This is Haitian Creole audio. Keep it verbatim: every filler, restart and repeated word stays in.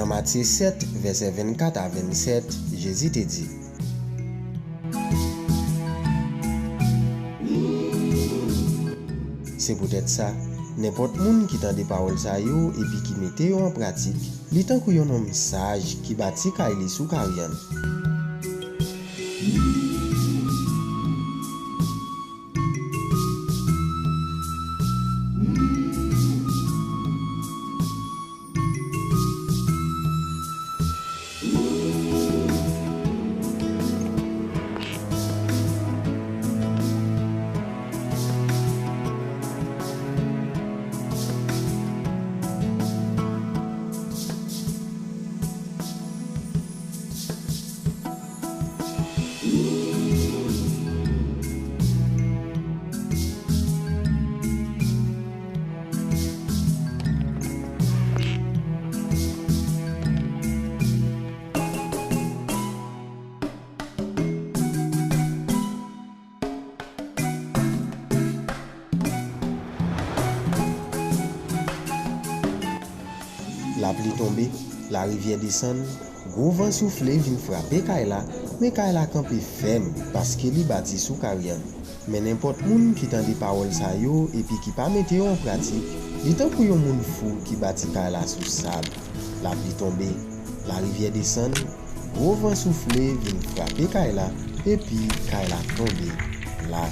Matye sèt, vèsè vennkat a vennsèt, Jezi te di, Se poutèt sa, nenpòt moun ki tande pawòl sa yo epi ki mete yo an pratik, li tankou yon nonm saj ki bati kay li sou karyann. Lapli tonbe, larivyè desann, gwo van soufle vin frape kay la, men kay la kanpe fèm paske li bati sou karyann. Men nenpòt moun ki tande pawòl sa yo epi ki pa mete yo an pratik, li tankou yon moun fou ki bati kay la sou sab. Lapli tonbe, larivyè desann, gwo van soufle vin frape kay la, epi kay la tonbe la.